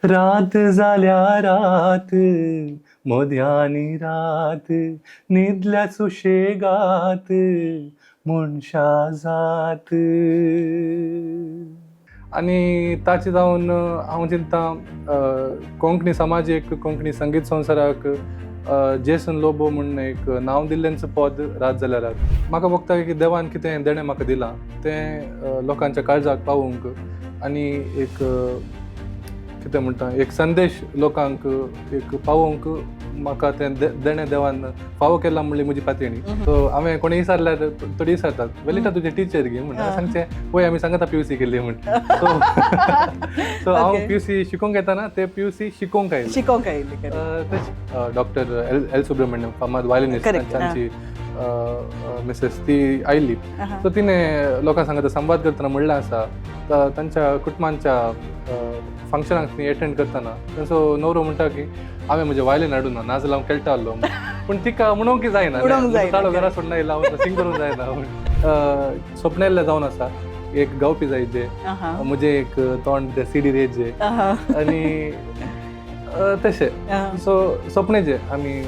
रात जाल्या रात मध्यानी रात न्हिदल्या सुशेगात मनशा जात. आनी ताचे जावन हांव चिंता कोंकणी समाजेक, कोंकणी संगीत संवसाराक जेसन लोबो म्हूण एक नांव दिल्ल्यांचो पद रात जाल्यार रात. म्हाका भोगता की देवान कितें देणें म्हाका दिलां तें लोकांच्या काळजाक पावोवंक आनी एक कितें म्हणटा एक संदेश लोकांक एक पावोवंक म्हाका तें देणें देवान फावो केलां म्हणली म्हजी पातयणी. सो हांवें कोणी विचारल्यार थोडी विचारतात, वेलिटा तुजें टिचर गी म्हण. सांगचें पळय आमी सांगता पीयूसी केल्ली म्हण. सो सो हांव पीयूसी शिकोवंक येताना ते पीयूसी शिकोवंक आयले. शिकोवंक आयिल्ले, correct. तशें डॉक्टर एल एल सुब्रमण्यम, फामाद वायलिनिस्ट, तांची मिसेस ती आयिल्ली. सो तिणें लोकां सांगता संवाद करतना म्हणलें आसा, तांच्या कुटुंबांच्या फंक्शनाक ती एटेंड करतना तांचो न्हवरो म्हणटा की हांवें म्हजें वायलीन हाडूं ना, नाजाल्यार हांव खेळटा आहलो. पूण तिका म्हणूंक जायना, म्हणूंक जायना, ताळो घरा सोडून आयला, हांव सिंग करूंक जायना म्हूण. स्वप्न येल्लें जावन आसा एक गावपी जाय जे म्हजें एक तोंड ते सीडीर येजे आनी तशें. सो सपनेचे आमी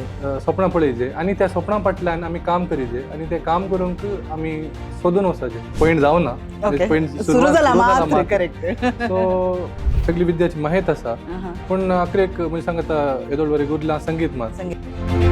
सपनां पळयचे आनी त्या सपनां फाटल्यान आमी काम करीचे आनी तें काम करूंक आमी सोदून वचपाचें. पॉयंट जावना, पॉयंट सुरू जाला मात्र, करेक्ट. सो सगळी विद्याची माहीत आसा, पूण आखरेक म्हणजे सांगता येदोळ बरें गुरलां संगीत मात. संगीत.